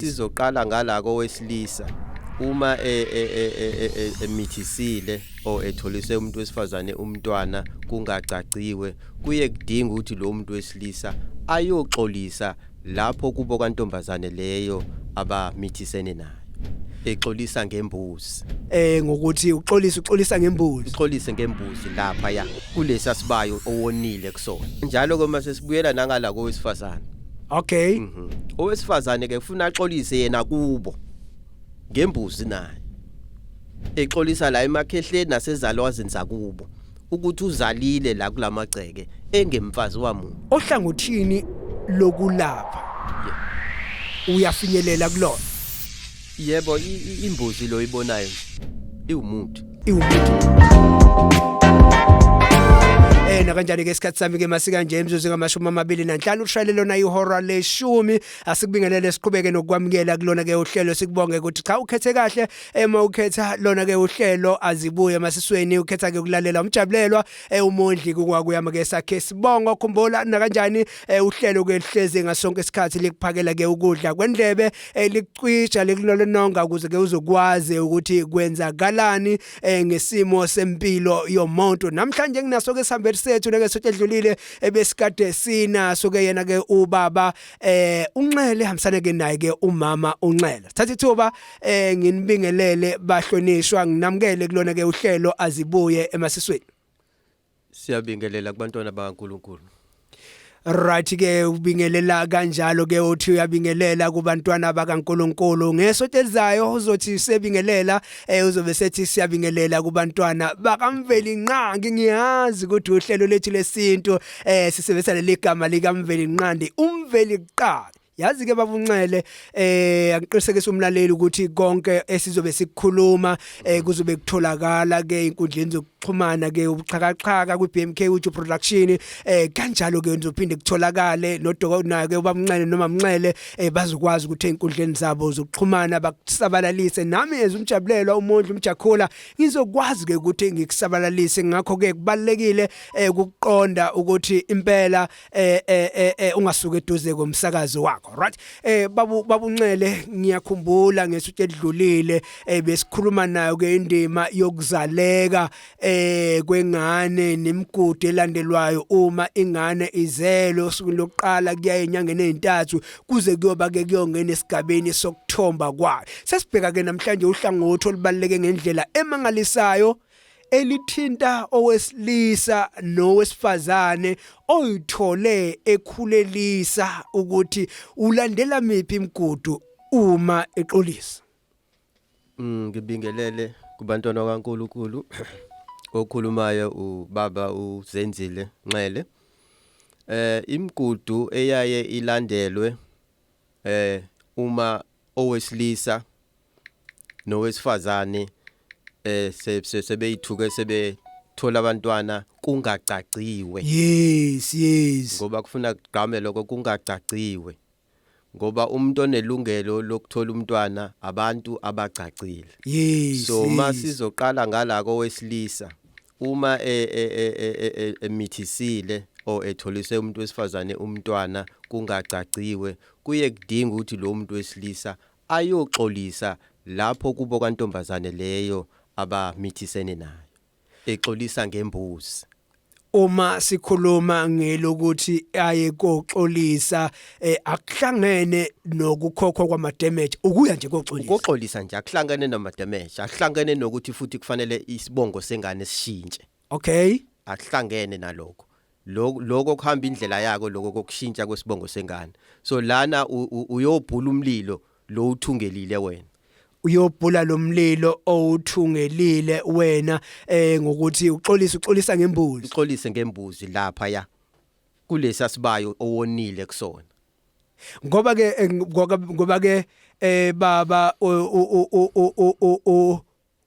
Sizoqala ngala kowesilisa uma emithisile o etholise umuntu wesifazane umntwana kungacaciwe, kuye kudinga ukuthi lo muntu wesilisa ayoxolisa lapho kubo kantombazane leyo abamithisene nayo, exolisa ngembuzi. Ngokuthi uxolisa ngembuzi. Uxolise ngembuzi lapha ya kulesa sibayo owonile kusona. Njalo ke mase sibuyela nangala kowesifazane. Okay. Owesifazane ke ufuna axolise yena kubo ngembuzi naye. Exolisa la emakhehleni nasezalwazini zakubo ukuthi uzalile la kulamagceke engemfazi wamuntu. Ohlangothini lokulapha. Uyafinyelela kulona. Yebo, imbuzi lo ibonayo iwumuthi. Iwumuthi. Na kanjani ke isikhathi sami ke masika nje imizuzu ngama-25 ushayele lona ihora leshumi. Asikubingelele, siqhubeke nokwamukela kulona ke uhlelo, sikubonge ukuthi cha ukhethe kahle ema ukhetha lona ke uhlelo azibuye emasisweni, ukhetha ke ukulalela umjabulelwa umondli kukwakuyama ke sakhe sibongo. Khumbula na kanjani uhlelo ke lihleze ngasonke isikhathi likuphakela ke ukudla kwendlebe, likucwija, likunolononga ukuze ke uzokwazi ukuthi kwenzakalani ngesimo sempilo yomuntu. Namhlanje nginaso ke sihambeli sethu ngesonto edlulile ebesikade sinaso ke yena ke ubaba uNxele, hambisana ke naye ke umama uNxele. Sithatha ithuba nginibingelele bahlonishwa, nginamukele kulona ke uhlelo azibuye emasisweni. Siyabingelela kubantwana bakaNkuluNkulu. Right ke, ubingelela kanjalo ke, uthi uyabingelela kubantwana bakaNkuluNkulu. Ngesonto elizayo uzothi sebingelela, uzobe sethi siyabingelela kubantwana bakaMveli Nqangi. Ngiyazi ukuthi uhlelo lethu lesintu sisebenzisa leli gama likaMveli Nqandi, uMveli kuqala. Yazi ke baba uNxele, angiqinisekise umlaleli ukuthi konke esizobe sikukhuluma kuzobe kutholakala ke inkundleni zokuxhumana ke ubuxhakaxhaka ku BMK Uju Production, kanjalo ke nizophinde kutholakale nodokotela ke ubaba uNxele noma Mnxele, bazokwazi ukuthi einkundleni zabo zokuxhumana bakusabalalise. Nami ezumjabulelwa umondli umjakhula ngizokwazi ke ukuthi ngikusabalalise. Ngakho ke kubalekile ukuqonda ukuthi impela ungasuka eduze komsakazo wakho. Right, babu Nxele, ngiyakhumbula ngesuthu edlulile besikhuluma nayo ke indima yokuzaleka kwengane nemigudu elandelwayo uma ingane izelwe osukwini lokuqala kuya enyangeni ezintathu kuze kuyoba ke kuyongena esigabeni sokuthomba kwayo. Sesibheka ke namhlanje uhlangothi olubaluleke ngendlela emangalisayo elithinta owesilisa nowesifazane oyithole ekhulelisa, ukuthi ulandela miphi imigudu uma exolisa. Ngibingelele kubantwana kaNkuluNkulu. Okhulumayo ubaba uZenzile Nxele. Imigudu eyaye ilandelwe uma owesilisa nowesifazane sebeyithuke sebethola abantwana kungacaciwe. Yes. Ngoba kufuna kugqame lokho kungacaciwe. Ngoba umuntu onelungelo lokuthola umntwana abantu abacacile. So masizoqala ngala kowesilisa uma emithisile o etholise umuntu wesifazane umntwana kungacaciwe, kuye kudinga ukuthi lo muntu wesilisa ayoxolisa lapho kubo kantombazane leyo abamithisene nayo, exolisa ngembuzi. Uma sikhuluma ngelokuthi aye koxolisa, akuhlangene nokukhokhwa kwama damage, ukuya nje koxolisa? Ukuxolisa nje akuhlangene nama damage, akuhlangene nokuthi futhi kufanele isibongo sengane sishintshe. Akuhlangene nalokho. Lokho kuhamba indlela yako lokho kokushintsha kwesibongo sengane. So lana uyobhula umlilo lo uthungelile wena. Uyobhula lo mlilo owuthungelile wena ngokuthi uxolisa ngembuzi. Uxolise ngembuzi lapha ya kulesa sibayo owonile kusona. Ngoba ke ngoba ke baba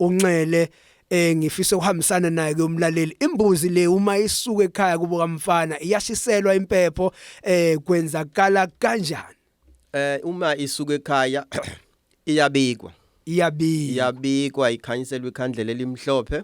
uNxele, ngifisa ukuhambisana naye ke umlaleli, imbuzi le uma isuka ekhaya kubo kamfana iyashiselwa impepho, kwenzakala kanjani? Uma isuka ekhaya iyabikwa. Iyabikwa. Iyabikwa, ikhanyiselwa ikhandlela elimhlophe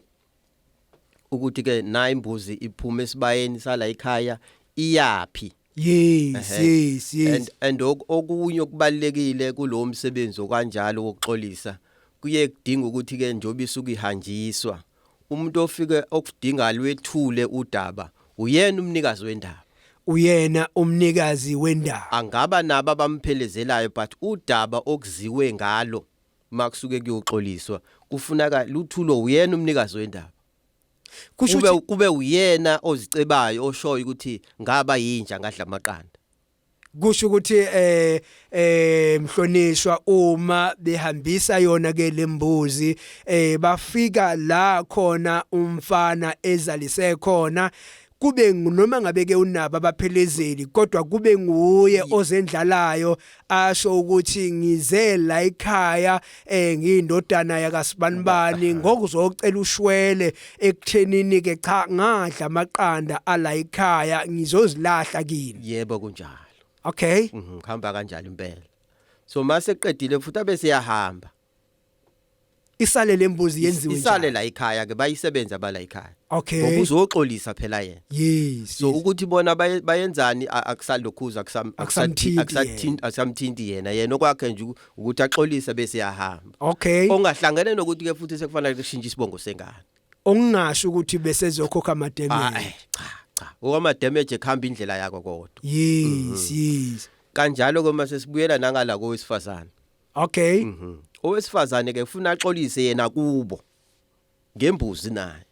ukuthi ke na imbuzi iphuma esibayeni sala ekhaya iyapi. Yes, yes. And okunye okubalekile kulo msebenzi okanjalo wokuxolisa, kuye kudinga ukuthi ke njoba isuke ihanjiswa, umuntu ofike okudinga lwethule udaba uyena umnikazi wendaba. Uyena umnikazi wendaba. Angaba nabo abamphelezelayo, but udaba okuziwe ngalo makusuke kuyoxoliswa kufuneka luthulo uyena umnikazi wendaba. Kusho Kube ukuthi kube uyena ozicebayo, oshoyo ukuthi ngaba yinja ngadla amaqanda. Kusho ukuthi mhlonishwa, uma behambisa yona ke lembuzi, bafika la khona umfana ezalise khona, kube noma ngabe ke unabo abaphelezeli, kodwa kube nguye ozendlalayo, asho ukuthi ngize la ekhaya ngiyindodana yakasibanibani ngokuzocela ushwele ekuthenini ke cha, ngadla amaqanda ala ekhaya, ngizozilahla kini. Yebo, kunjalo. Kuhamba kanjalo impela. So mase qedile futhi abe siyahamba. Isale lembuzi yenziwe Isale njalo. La ekhaya ke bayisebenza bala ekhaya. Ngoba uzoxolisa phela yena. So ukuthi bona bayenzani akusalokhuza Akusamthinti. Akusathinti, akusamthinti yena. Yena okwakhe nje ukuthi axolise bese yahamba. Ongahlangene nokuthi ke futhi sekufanele kushintshe isibongo sengane. Ongingasho ukuthi besezokhokha ama damage. Cha cha, okwama damage ekhamba indlela yakho kodwa. Yes. Kanjalo ke mase sibuyela nangala kowesifazane. Owesifazane ke ufuna axolise yena kubo ngembuzi naye.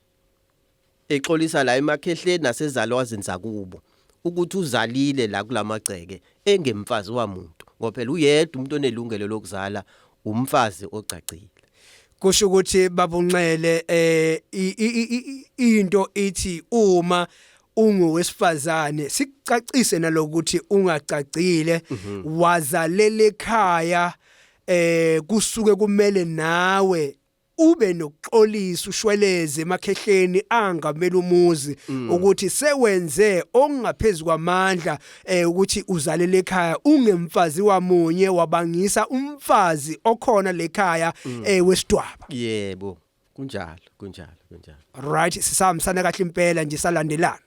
Exolisa la emakhehleni nasezalwazini zakubo ukuthi uzalile la kulamagceke engemfazi wamuntu, ngoba phela uyedwa umuntu onelungelo lokuzala, umfazi ogcagcile. Kusho ukuthi, babunxele, into ithi uma ungowesifazane, sikucacise nalokuthi ungacacile, wazalela ekhaya, kusuke kumele nawe ube nokuxolisa, ushweleze emakhehleni angamela umuzi ukuthi sewenze okungaphezulu kwamandla, ukuthi uzalele ekhaya ungemfazi wamunye, wabangisa umfazi okhona lekhaya wesidwaba. Yebo, kunjalo, kunjalo, kunjalo. Right, sisahambisana kahle impela nje, salandelana.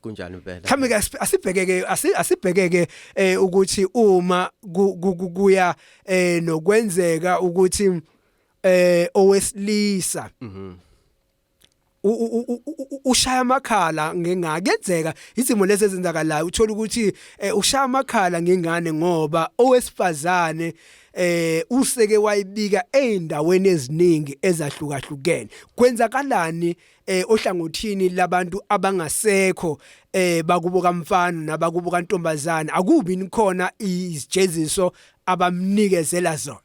Kunjalo impela. Mhlawumbe ke asibhekeke asibhekeke ukuthi uma kuya nokwenzeka ukuthi owesilisa ushaya amakhala ngengane, kuyenzeka izimo lezi ezenzakalayo, uthola ukuthi ushaya amakhala ngengane ngoba owesifazane useke wayibika eindaweni eziningi ezahlukahlukene. Kwenzakalani ohlangothini labantu abangasekho bakubo kamfana nabakubo kantombazana? Akubi nikhona izijeziso abamnikezela zona?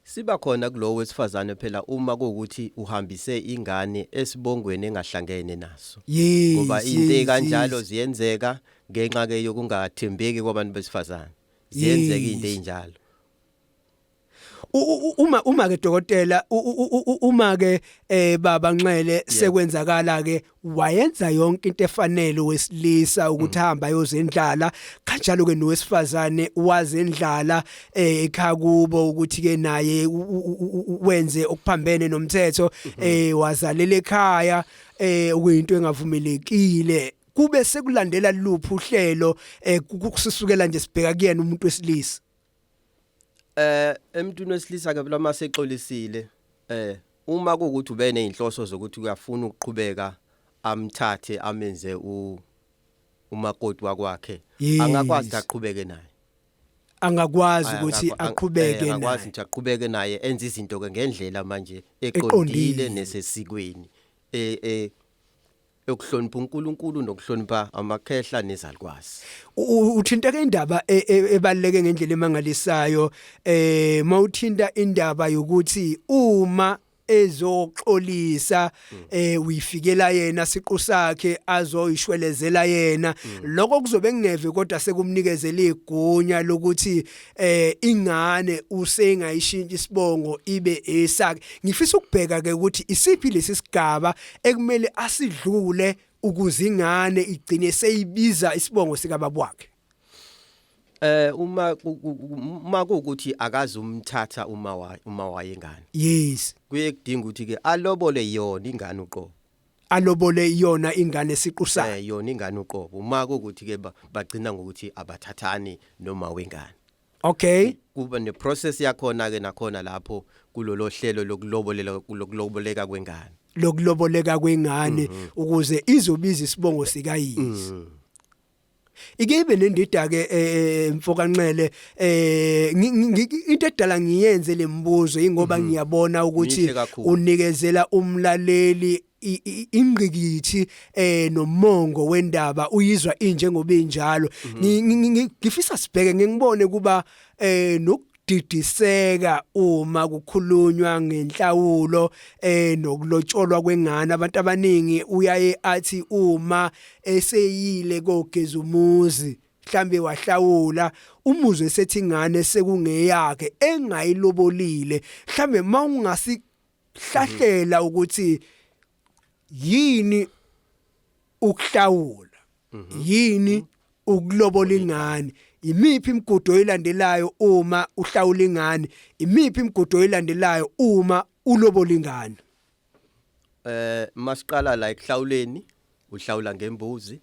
Siba khona kulowo wesifazane phela uma kuwukuthi uhambise ingane esibongweni engahlangene naso. Ngoba into kanjalo ziyenzeka ngenxa ke yokungathembeki kwabantu besifazane. Ziyenzeka into ezinjalo. Uma ke dokotela, uma ke baba Nxele, sekwenzakala ke wayenza yonke into efanele wesilisa ukuthi hamba ayozendlala, kanjalo ke nowesifazane wazendlala ekhaya kubo ukuthi ke naye wenze okuphambene nomthetho, wazalela ekhaya, okuyinto engavumelekile, kube sekulandela luphi uhlelo, kusukela nje sibheka kuyena umuntu wesilisa? Emntwini wesilisa ke phela masexolisile, uma kuukuthi ube nezinhloso zokuthi uyafuna ukuqhubeka amthathe amenze umakoti wakwakhe, angakwazi ukuthi aqhubeke naye. Angakwazi ukuthi aqhubeke Angakwazi naye. Ukuthi aqhubeke naye, enze izinto ke ngendlela manje Eqondile. Eqondile nesesikweni, yokuhlonipha uNkulunkulu nokuhlonipha amakhehla nezalukwazi. Uthinteka indaba ebaluleke ngendlela emangalisayo, mawuthinta indaba yokuthi uma ezoxolisa uyifikela yena siqu sakhe, azoyishwelezela yena, lokho kuzobe kungeve kodwa sekumnikezela igunya lokuthi ingane usengayishintsha isibongo ibe esakhe. Ngifisa ukubheka ke ukuthi isiphi lesi sigaba ekumele asidlule ukuze ingane igcine seyibiza isibongo sikababa wakhe. Uma kuukuthi akazi umthatha uma wayengane, kuye kudinga ukuthi ke alobole yona ingane uqobo. Alobole yona ingane siqu sayo. Yona ingane uqobo, uma kuukuthi ke bagcina ngokuthi abathathani noma wengane. Kuba neprocess yakhona ke nakhona lapho kulolo hlelo lokulobolela, lokuloboleka kwengane. Lokuloboleka kwengane ukuze izobiza isibongo sikayise. Ike ibe nendida ke, mfokaNxele, into edala ngiyenze lembuzo ingoba ngiyabona ukuthi Mihle kakhulu. unikezela umlaleli ingqikithi nomongo wendaba, uyizwa injengoba injalo. Ngifisa sibheke, ngibone kuba nokudidiseka uma kukhulunywa ngenhlawulo nokulotsholwa kwengane. Abantu abaningi uyaye athi uma eseyile kogeza umuzi, mhlambe wahlawula, umuzwe sethi ingane sekungeyakhe engayilobolile. Mhlambe mawungasihlahlela ukuthi yini ukuhlawula, yini ukulobola ingane, imiphi imigudu oyilandelayo uma uhlawula ingane, imiphi imigudu oyilandelayo uma ulobola ingane? Masiqala la ekuhlawuleni, uhlawula ngembuzi,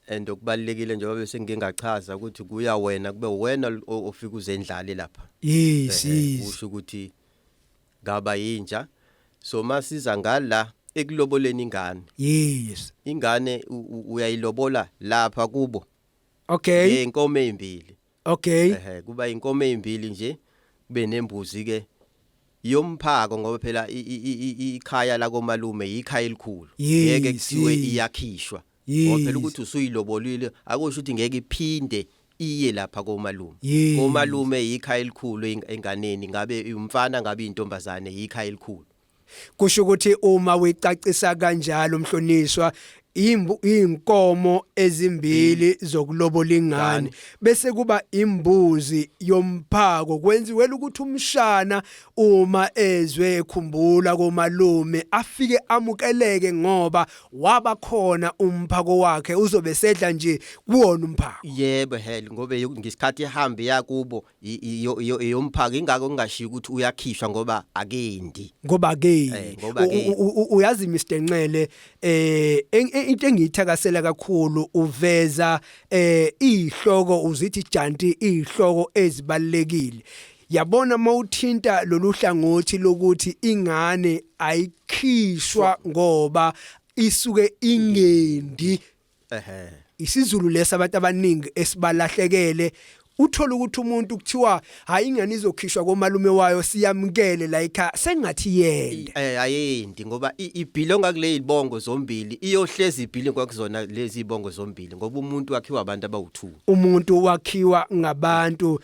and okubalekile, njengoba bese ngingachaza ukuthi kuya wena, kube wena ofika uzendlale lapha. Usho ukuthi ngaba yinja. So masiza ngala ekuloboleni ingane, ingane uyayilobola lapha kubo ngeenkomo ezimbili. Kuba inkomo ezimbili nje, kube nembuzi ke yomphako, ngoba phela ikhaya la komalume ikhaya elikhulu, ngeke kuthiwe iyakhishwa, ngoba phela ukuthi usuyilobolile akusho ukuthi ngeke iphinde iye lapha komalume. Komalume ikhaya elikhulu enganeni, ngabe umfana, ngabe intombazane, ikhaya elikhulu. Kusho ukuthi uma uyicacisa kanjalo, mhloniswa, inkomo ezimbili zokulobola ingane, bese kuba imbuzi yomphako, kwenziwela ukuthi umshana uma ezwe ekhumbula komalume afike amukeleke, ngoba waba khona umphako wakhe, uzobe sedla nje kuwona umphako. Yebo, hell, ngoba ngesikhathi ihambe yakubo eyomphako, ingako kungashiyo ukuthi uyakhishwa, ngoba akendi. Ngoba ke Ngoba ke uyazi, Mr Nxele, into engiyithakasela kakhulu, uveza ihloko, uzithi janti ihloko ezibalekile. Yabona, mawuthinta lolu hlangothi lokuthi ingane ayikhishwa ngoba isuke ingendi, isiZulu lesa abantu abaningi esibalahlekele. Uthola ukuthi umuntu kuthiwa hayi, ingane izokhishwa komalume wayo, siyamkele la ekhaya, sengathi yende. Ayendi, ngoba ibelonga kule izibongo zombili, iyohlezi ibelonga kuzona lezi izibongo zombili, ngoba umuntu wakhiwa abantu abawu2. Umuntu wakhiwa ngabantu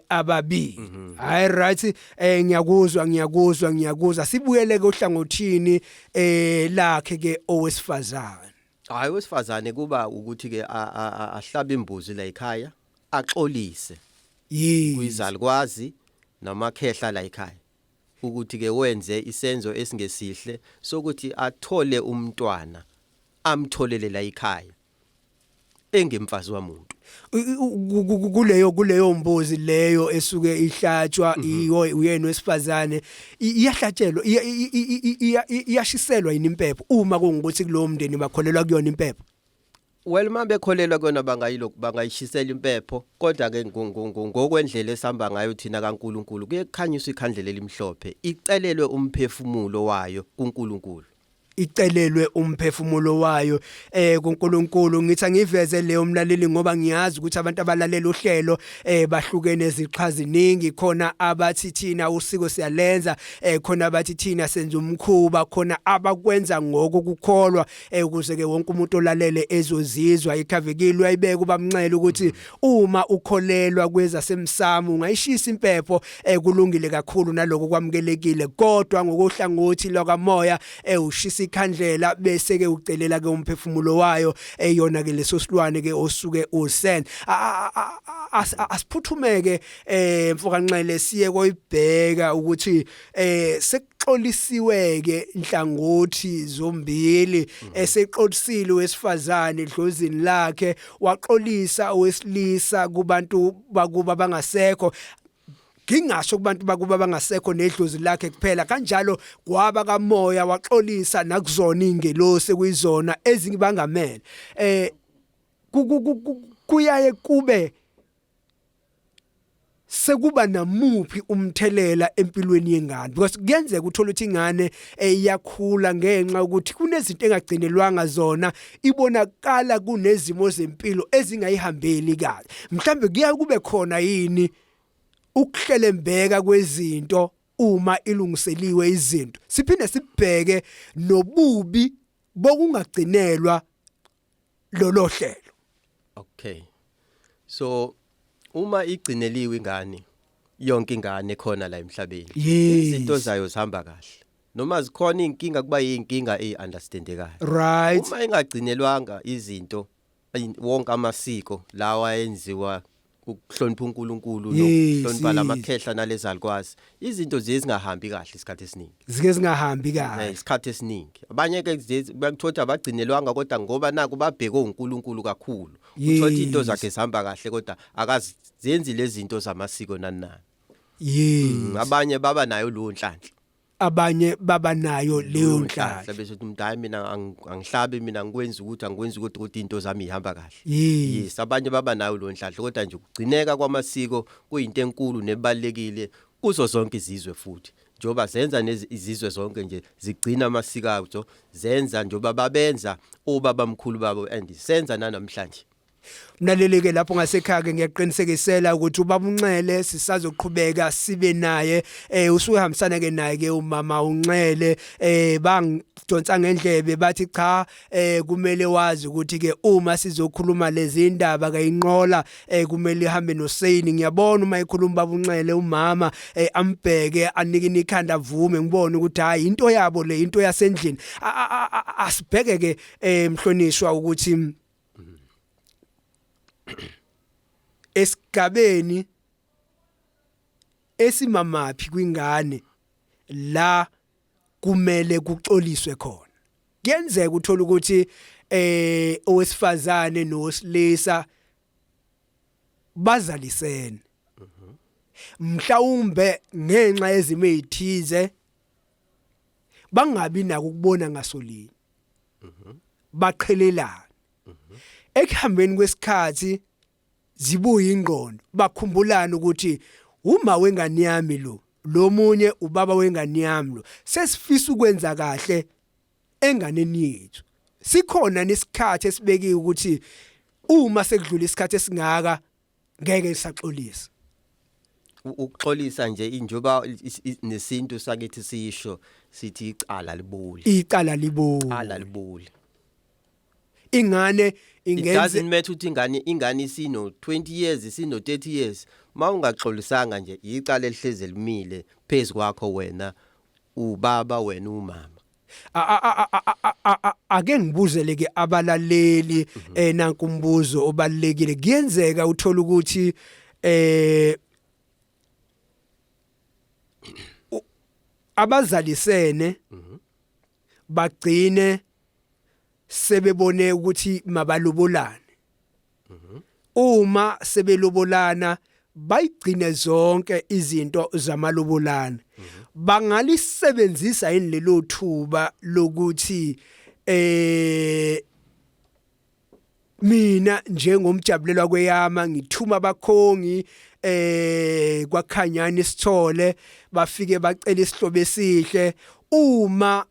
ababili. Hayi, right, ngiyakuzwa, ngiyakuzwa, ngiyakuzwa. Sibuyele kohlangothini lakhe ke owesifazane. Hayi, wesifazane kuba ukuthi ke ahlabe imbuzi la ekhaya, axolise kwizalukwazi namakhehla la ekhaya ukuthi ke wenze isenzo esingesihle sokuthi athole umntwana, amtholele la ekhaya engemfazi wamuntu. Kuleyo mbuzi leyo esuke ihlatshwa iyo uyena wesifazane, iyahlatshelwa, iyashiselwa yini impepho uma kungukuthi kulowo mndeni bakholelwa kuyona impepho? Well, uma bekholelwa kuyona bangayilokhu bangayishisela impepho, kodwa ke ngokwendlela esihamba ngayo thina kaNkuluNkulu, kuye kukhanyiswa ikhandlela elimhlophe, icelelwe umphefumulo wayo kuNkulunkulu. Icelelwe umphefumulo wayo kuNkulunkulu. Ngithi angiveze leyo, mlaleli, ngoba ngiyazi ukuthi abantu abalalela uhlelo bahlukene zixhaziningi. Khona abathi thina usiko siyalenza, khona abathi thina senza umkhuba, khona abakwenza ngokukholwa, ukuze ke wonke umuntu olalele ezozizwa ikhavekile. Uyayibeka ubamncele ukuthi uma ukholelwa kwezasemsamo ungayishisa impepho, kulungile kakhulu naloko, kwamukelekile, kodwa ngokohlangothi lwakamoya ushisa ikhandlela, bese ke ucelela ke umphefumulo wayo eyona ke leso silwane ke osuke usen. Asiphuthumeke, mfokanxele, siye koyibheka ukuthi sekuxolisiwe ke inhlangothi zombili, esexolisile wesifazane edlozini lakhe, waxolisa owesilisa kubantu bakuba bangasekho. Ngingasho kubantu bakuba bangasekho nedlozi lakhe kuphela, kanjalo kwaba kamoya waxolisa nakuzona ingelosi kuyizona ezingibangamele. Kuyaye kube sekuba namuphi umthelela empilweni yengane? Because kuyenzeka uthola ukuthi ingane iyakhula ngenxa ukuthi kunezinto engagcinelwanga zona, ibonakala kunezimo zempilo ezingayihambeli kahle. Mhlambe kuya kube khona yini ukuhlelembeka kwezinto uma ilungiseliwe izinto? Siphinde sibheke nobubi bokungagcinelwa lolo hlelo. Okay, so uma igcineliwe ingane, yonke ingane ekhona la emhlabeni, izinto zayo zihamba kahle, noma zikhona inkinga, kuba yinkinga eunderstandekayo. Uma ingagcinelwanga izinto, wonke amasiko lawa ayenziwa ukuhlonipha uNkulunkulu nokuhlonipha lamakhehla nalezalukwazi, izinto ziye zingahambi kahle isikhathi esiningi. Zike zingahambi kahle. Isikhathi esiningi abanye ke bakuthola abagcinelwanga, kodwa ngoba naku babheke uNkulunkulu kakhulu, uthola into zakhe zihamba kahle, kodwa akazenzi lezi zinto zamasiko nani nani. Abanye baba nayo leyo nhlanhla. Abanye baba nayo leyo nhlanhla. Bese uthi umuntu, "Hayi, mina angihlabi, mina angikwenzi ukuthi kodwa into zami ihamba kahle." Yes, abanye baba nayo leyo nhlanhla, kodwa nje ukugcineka kwamasiko kuyinto enkulu nebalekile kuzo zonke izizwe, futhi njengoba zenza izizwe zonke nje zigcina amasiko azo, zenza njengoba babenza obaba mkhulu babo, and senza nanamhlanje. Mlaleleke lapho ngasekhaya ke, ngiyaqinisekisela ukuthi ubaba uNxele sisazoqhubeka sibe naye. Usuhambisana ke naye ke umama uNxele. Bangidonsa ngendlebe, bathi cha, kumele wazi ukuthi ke uma sizokhuluma lezi indaba kayinqola, kumele ihambe noSeyini. Ngiyabona uma ekhuluma baba uNxele, umama ambheke, anike ikhanda, avume, ngibone ukuthi hayi, into yabo le, into yasendlini. Asibheke ke, mhlonishwa, ukuthi esigabeni esimamaphi kwingane la kumele kuxoliswe khona. Kuyenzeka uthola ukuthi owesifazane nowesilisa bazalisene, mhlawumbe ngenxa yezimo ezithize bangabi nako ukubona ngasolinye, baqhelelana. Ekuhambeni kwesikhathi zibuya ingqondo, bakhumbulana ukuthi uma wengane yami lo, lo munye ubaba wengane yami lo, sesifisa ukwenza kahle enganeni yethu. Sikhona nesikhathi esibekiwe ukuthi uma sekudlula isikhathi esingaka ngeke sisaxolisa? Ukuxolisa nje, injoba nesintu sakithi sisho sithi icala libuli. Icala libuli. Icala libuli. Ingane It ingenze doesn't matter ukuthi ingane isino 20 years, isino 30 years, mawungaxolisanga nje, icala elihleze limile phezulu kwakho, wena ubaba, wena umama. Ake ngibuzele ke abalaleli, nanku umbuzo obalekile. Kuyenzeka uthola ukuthi abazalisene bagcine sebebone ukuthi mabalobolane. Uma sebelobolana, bayigcine zonke izinto zamalobolana, bangalisebenzisa yini lelo thuba lokuthi mina njengomjabulelwa kweyama ngithuma abakhongi kwakhanyana isithole, bafike bacela isihlobo esihle, uma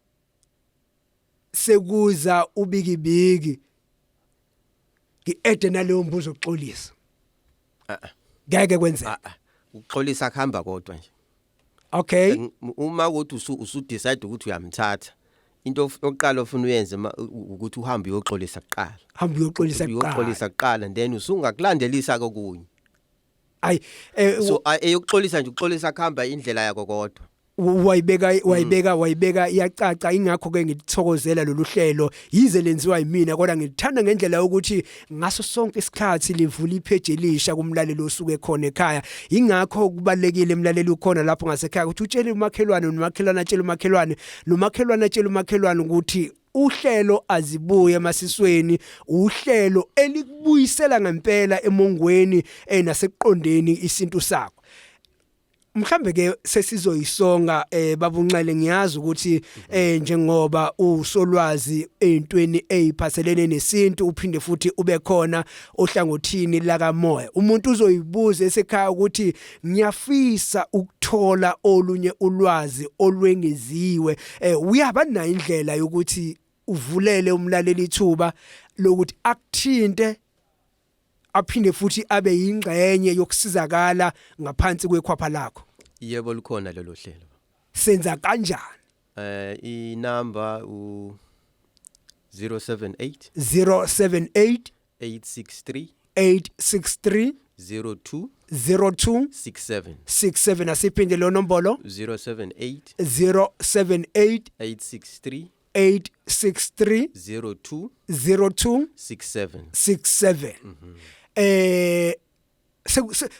sekuza ubikibiki ngiede naleyo mbuzo okuxolisa? Ngeke kwenzeke? Ah, ah. Ukuxolisa kuhamba kodwa nje. Uma ukuthi usu decide ukuthi uyamthatha, into yokuqala ofuna uyenze ukuthi uhambe uyoxolisa kuqala. Hamba uyoxolisa kuqala. Uyoxolisa kuqala, then usungakulandelisa kokunye. Ayi. So eyokuxolisa nje, ukuxolisa kuhamba indlela yako kodwa. Wayibeka, wayibeka, wayibeka iyacaca. Ingakho ke ngithokozela lolu hlelo, yize lenziwa yimina, kodwa ngithanda ngendlela yokuthi ngaso sonke isikhathi livula ipage elisha kumlaleli osuke khona ekhaya. Ingakho kubalekile, emlaleli ukhona lapho ngasekhaya, ukuthi utshele umakhelwane, nomakhelwane atshele umakhelwane, nomakhelwane atshele umakhelwane ukuthi uhlelo Azibuye Emasisweni uhlelo elikubuyisela ngempela emongweni nasekuqondeni isintu sakho. Mhlambe ke sesizoyisonga babunxele, ngiyazi ukuthi njengoba usolwazi ezintweni eziphathelene nesintu, uphinde futhi ube khona ohlangothini lakamoya, umuntu uzoyibuza esekhaya ukuthi ngiyafisa ukuthola olunye ulwazi olwengeziwe, uyaba nayo indlela yokuthi uvulele umlaleli ithuba lokuthi akuthinte, aphinde futhi abe yingxenye yokusizakala ngaphansi kwekhwapha lakho? Yebo, likhona lelo hlelo. Senza kanjani? Inamba u 078 078 863 863 02 02 67. 67. Asiphinde lo nombolo. 078 078 863 863 02 02 67. 67.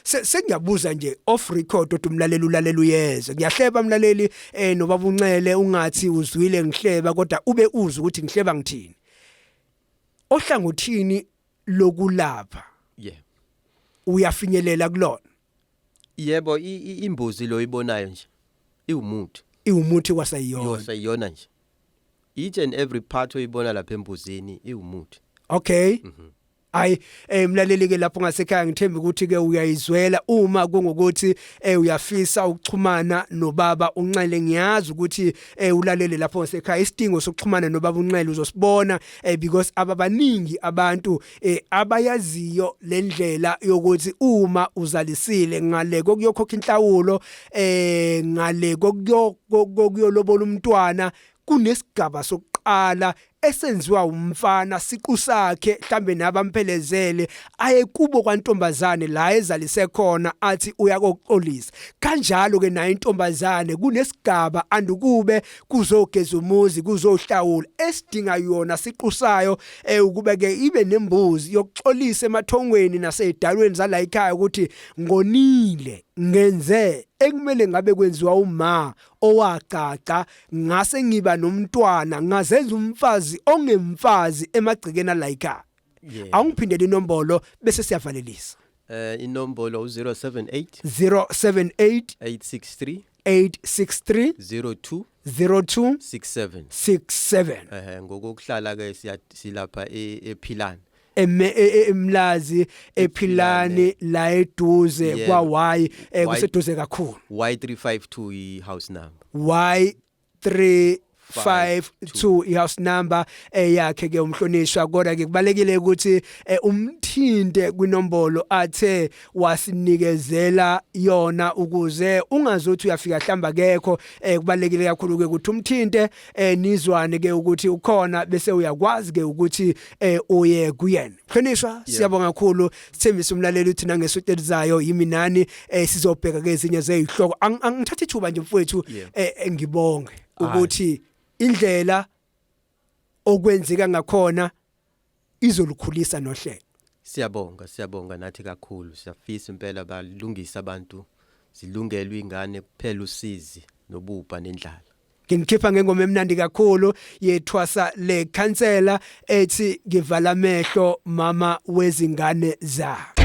Sengiyabuza nje off record, kodwa umlaleli ulalela uyezwe. Ngiyahleba mlaleli nobaba uNcele, ungathi uzwile ngihleba, kodwa ube uzwe ukuthi ngihleba ngithini. Ohlangothini lokulapha, uyafinyelela kulona? Yebo, imbuzi lo ibonayo nje iwumuthi. Iwumuthi kwasayiyona? Yosayiyona nje. Each and every part oyibona lapha embuzini iwumuthi. Okay. Hayi, mlaleli ke lapho ngasekhaya, ngithemba ukuthi ke uyayizwela. Uma kungukuthi uyafisa ukuxhumana nobaba uNxele, ngiyazi ukuthi ulalele lapho ngasekhaya, isidingo sokuxhumana nobaba uNxele uzosibona, because ababaningi abantu abayaziyo lendlela yokuthi uma uzalisile ngale kokuyokhokha inhlawulo, ngale kokuyolobola umntwana, kunesigaba sokuqala esenziwa umfana siqu sakhe, mhlambe nabamphelezele, aye kubo kwantombazane la ezalise khona, athi uyakoxolisa. Kanjalo ke nayo intombazane kunesigaba andukube kuzogeza umuzi, kuzohlawula, esidinga yona siqu sayo ukube ke ibe nembuzi yokuxolisa emathongweni nasezidalweni zala ekhaya ukuthi ngonile, ngenze ekumele ngabe kwenziwa uma owagaca, ngase ngiba nomntwana, ngazenza umfazi ongemfazi emagcekeni ala ekhaya. Awungiphindele inombolo bese siyavalelisa. Inombolo u078 078 863 863 02 02 67. 67. Ngokuhlala ke silapha ePhilani. Emlazi ePhilani la eduze kwa Y, kuseduze kakhulu. Y352 i house number. Y 352 i-house number eyakhe ke umhlonishwa. Kodwa ke kubalekile ukuthi umthinte kwinombolo athe wasinikezela yona, ukuze ungazothi uyafika hlamba kekho. Kubalekile kakhulu ke ukuthi umthinte, nizwane ke ukuthi ukhona, bese uyakwazi ke ukuthi uye kuyena. Mhlonishwa, siyabonga kakhulu. Sithembisa umlaleli uthi nangesonto elizayo yimi nani sizobheka ke ezinye zezihloko. Angithatha ithuba nje mfowethu, ngibonge ukuthi indlela okwenzeka ngakhona izolukhulisa nohlelo. Siyabonga, siyabonga nathi kakhulu. Siyafisa impela balungisa abantu, zilungelwe ingane kuphela usizi nobubha nendlala. Nginikhipha ngengoma emnandi kakhulu yethwasa le khansela ethi "Ngivala amehlo mama wezingane zakhe".